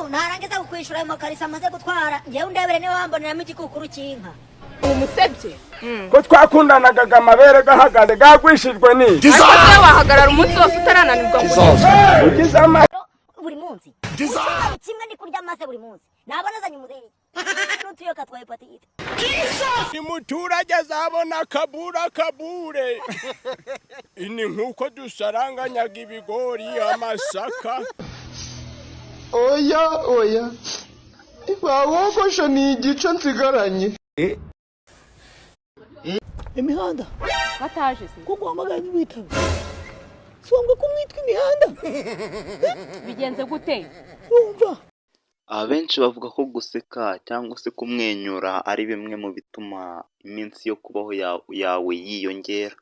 Mitsutsu narangiza kukwishyura ayo makariso amaze gutwara, ngewe undebere niba wamboneramo igikukuru cy'inka. Umusebye. Ko twakundanaga amabere gahagaze, gagwishijwe n'iki? Ariko se wahagarara umunsi wose utarananirwa ngo Ugize ama Buri munsi, icyumweru kimwe ndi kurya amase buri munsi, nabona azanye umuzeyi n'utuyoka twa hepatite. Umuturage azabona akabura akabure ni nk'uko dusaranganyaga ibigori, amasaka. Oya oya, bawogosha ni igice nsigaranye. Imihanda. Bataje se? Ko guhamagara ntibitabe, si ngombwa ko mwitwa imihanda. Bigenze gute? Wumva. Abenshi bavuga ko guseka cyangwa se kumwenyura ari bimwe mu bituma iminsi yo kubaho yawe yiyongera.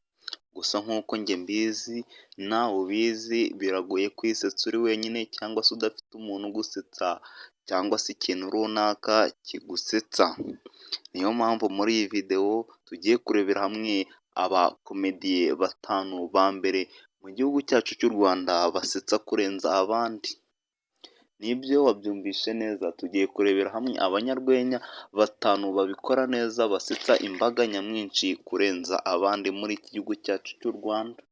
Gusa nk'uko njye mbizi nawe ubizi, biragoye kwisetsa uri wenyine cyangwa se udafite umuntu ugusetsa cyangwa se ikintu runaka kigusetsa. Niyo mpamvu muri iyi videwo tugiye kurebera hamwe abakomediye batanu ba mbere mu gihugu cyacu cy'u Rwanda basetsa kurenza abandi. Nibyo, wabyumvishe neza, tugiye kurebera hamwe abanyarwenya batanu babikora neza, basetsa imbaga nyamwinshi kurenza abandi muri iki gihugu cyacu cy'u Rwanda.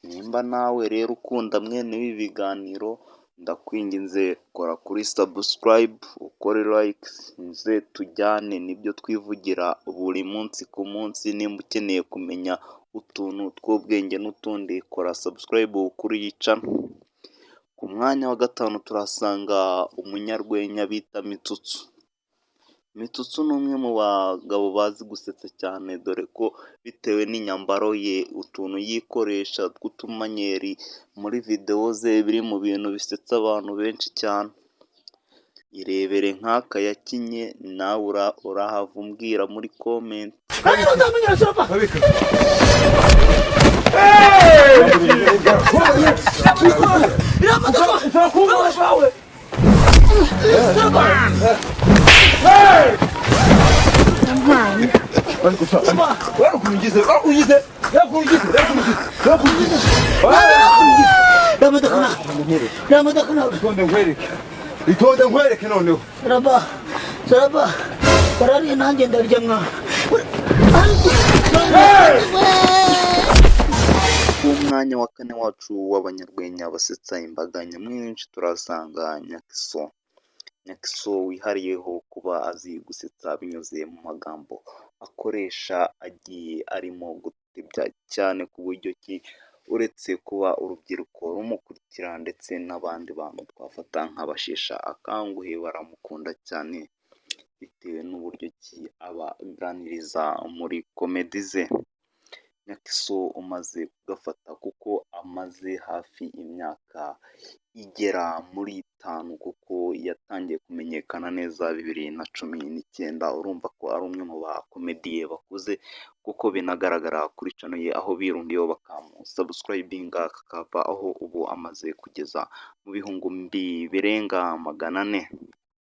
Nimba nawe rero ukunda mwene ibi biganiro, ndakwinginze kora kuri subscribe, ukore like, nze tujyane nibyo twivugira buri munsi ku munsi. Nimba ukeneye kumenya utuntu tw'ubwenge n'utundi, kora subscribe kuri iyi channel. Ku mwanya wa gatanu turahasanga umunyarwenya bita Mitsutsu. Mitsutsu ni umwe mu bagabo bazi gusetsa cyane, dore ko bitewe n'inyambaro ye, utuntu yikoresha tw'utumanyeri muri videwo ze, biri mu bintu bisetsa abantu benshi cyane. Irebere nk'aka yakinye, nawe urahava umbwira muri comment. Kandi bazamenyera sopa. Itonde nkwereke, itonde nkwereke noneho. Saraba, saraba, warariye nanjye ndarya mwana. Ku mwanya wa kane wacu w'abanyarwenya basetsa imbaga nyamwinshi turasanga Nyakiso. Nyakiso wihariyeho kuba azi gusetsa binyuze mu magambo akoresha agiye arimo gutebya cyane, ku buryo ki uretse kuba urubyiruko rumukurikira, ndetse n'abandi bantu twafata nk'abasheshe akanguhe baramukunda cyane bitewe n'uburyo ki abaganiriza muri comedy ze. Nyakiso umaze kugafata kuko amaze hafi imyaka igera muri 5, kuko yatangiye kumenyekana neza 2019, urumva ko ari umwe mu bakomediye bakuze, kuko binagaragara kuri channel ye aho birundiyeho bakamusubscribinga kakava aho ubu amaze kugeza mu bihumbi birenga 400.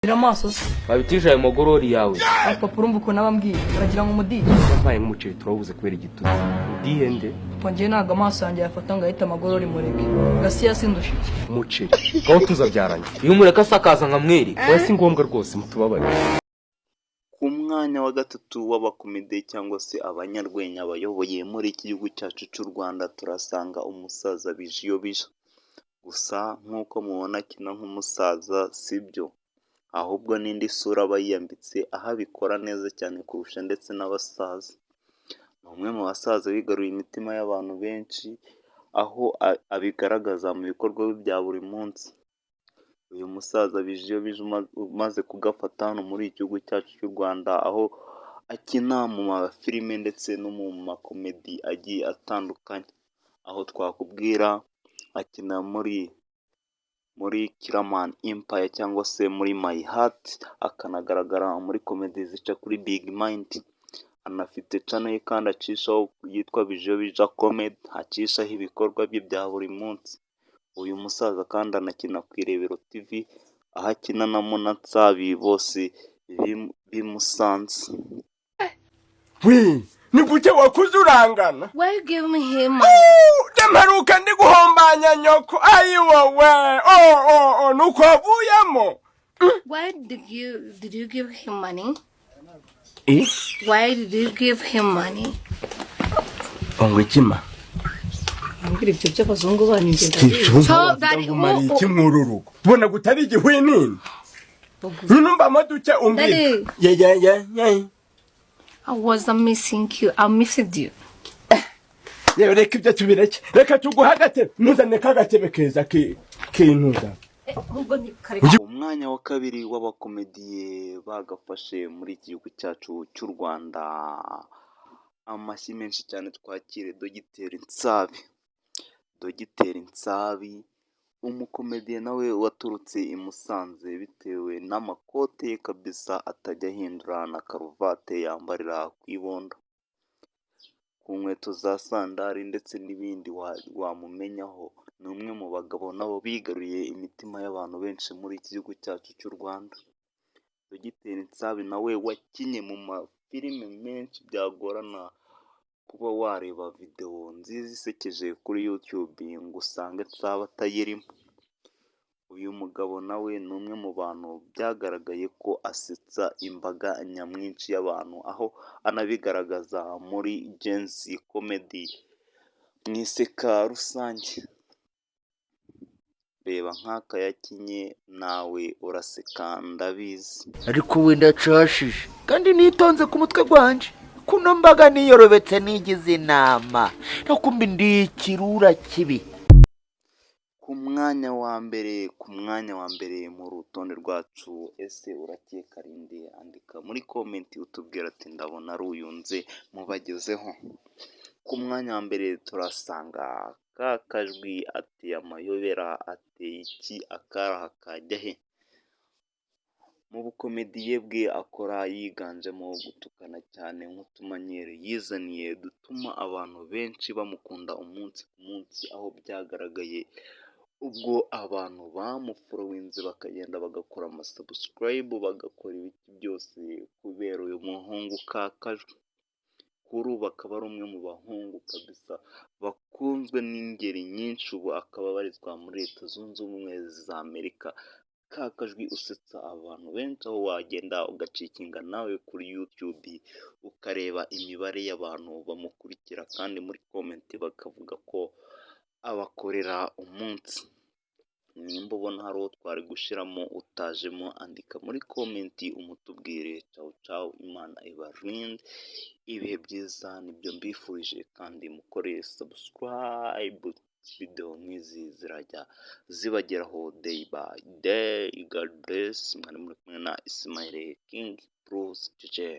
Amaso se? Wabitije ayo magorori yawe. Papa, urumva ukuntu aba ambwiye, uragira ngo umudihe? Wampaye nk'umuceri, turawubuze kubera igitutsi, udihe nde? Papa, njyewe ntabwo amaso yanjye yafata ngo ahite amagorori, mureke gasi yasindusha iki. Umuceri ngaho tuzabyaranye iyo umureka asakaza nkamwereka. Oya, si ngombwa rwose, mutubabarire. Ku mwanya wa gatatu w'abakomediye cyangwa se abanyarwenya bayoboye muri iki gihugu cyacu cy'u Rwanda turasanga umusaza Bijiyobija. Gusa nk'uko mubona akina nk'umusaza, sibyo, ahubwo n'indi sura aba yiyambitse, aho abikora neza cyane kurusha ndetse n'abasaza. Ni umwe mu basaza wigaruriye imitima y'abantu benshi, aho abigaragaza mu bikorwa bye bya buri munsi. Uyu musaza Bijiyobija umaze kugafata hano muri iki gihugu cyacu cy'u Rwanda, aho akina mu mafilime ndetse no mu makomedi agiye atandukanye, aho twakubwira akina muri Killaman Empire cyangwa se muri My Heart, akanagaragara muri comedy zica kuri Big Mind. Anafite channel ye kandi acishaho yitwa Bijiyobija Comedy, acishaho ibikorwa bye bya buri munsi. Uyu musaza kandi anakina ku Irebero TV, aho akina na Mona Nsabi, bose b'i Musanze. We Ni gute wakuze urangana? Why you give me him money? Mperuka ndi guhombanya nyoko. Ayi wowe, oh oh oh, nuko wavuyemo. Why did you give him money? Eh? Why did you give him money? Ngo ikima? Ambwira ibyo by'abazungu banyu, njye ndabizi. So that Umariye iki mw'uru rugo? Ubona gutari igihwinini nyine, umbamo duke umbwira. Daddy. Ye ye ye ye. I was missing you. I missed you. Yewe, reka ibyo tubireke, reka tuguhe agatebe, ntuzane k'agatebe keza kintuza. Ahubwo ni kare. Umwanya wa kabiri w'abakomediye bagafashe muri iki gihugu cyacu cy'u Rwanda, amashyi menshi cyane, twakire Dogiteri Nsabi. Dogiteri Nsabi, umukomediye nawe waturutse i Musanze, bitewe n'amakote ye kabisa atajya ahindura na karuvate yambarira ku ibondo, ku nkweto za sandari ndetse n'ibindi wamumenyaho. Ni umwe mu bagabo nabo bigaruriye imitima y'abantu benshi muri iki gihugu cyacu cy'u Rwanda. Dogiteri Nsabi nawe wakinnye mu mafilime menshi, byagorana kuba wareba videwo nziza isekeje kuri YouTube ngo usange Nsabi atayirimo. Uyu mugabo nawe ni umwe mu bantu byagaragaye ko asetsa imbaga nyamwinshi y'abantu, aho anabigaragaza muri Gen-Z Comedy, mu iseka rusange. Reba nk'aka yakinye, nawe uraseka ndabizi. Ariko wenda cashije kandi nitonze ku mutwe gwanje, kuno mbaga niyorobetse, nigize inama nakumbi ndi ikirura kibi. Ku mwanya wa mbere, ku mwanya wa mbere mu rutonde rwacu, ese urakeka rinde? Andika muri comment utubwira ati: "Ndabona ari uyu nze mubagezeho." Ku mwanya wa mbere turasanga ka kajwi ateye amayobera, ateye iki, akaraha kajya he? Mu bukomediye bwe akora yiganjemo gutukana cyane, nk'utumanyeri yizaniye dutuma abantu benshi bamukunda umunsi ku munsi, aho byagaragaye ubwo abantu bamufollowinze bakagenda bagakora amasubscribe, bagakora ibiki byose kubera uyu muhungu Kakajwi. Kuri ubu akaba ari umwe mu bahungu kabisa bakunzwe n'ingeri nyinshi, ubu akaba abarizwa muri Leta Zunze Ubumwe za Amerika. Kakajwi usetsa abantu benshi, aho wagenda ugacheckinga nawe kuri YouTube ukareba imibare y'abantu bamukurikira, kandi muri comment bakavuga ko abakorera umunsi. Nimba ubona hari uwo twari gushyiramo utajemo, andika muri comment umutubwire. Cawu cawu, Imana ibarinde, ibihe byiza nibyo mbifurije, kandi mukore subscribe, videwo nk'izi zirajya zibageraho day by day. God bless. Mwari muri kumwe na Ismail King Bruce Jeje.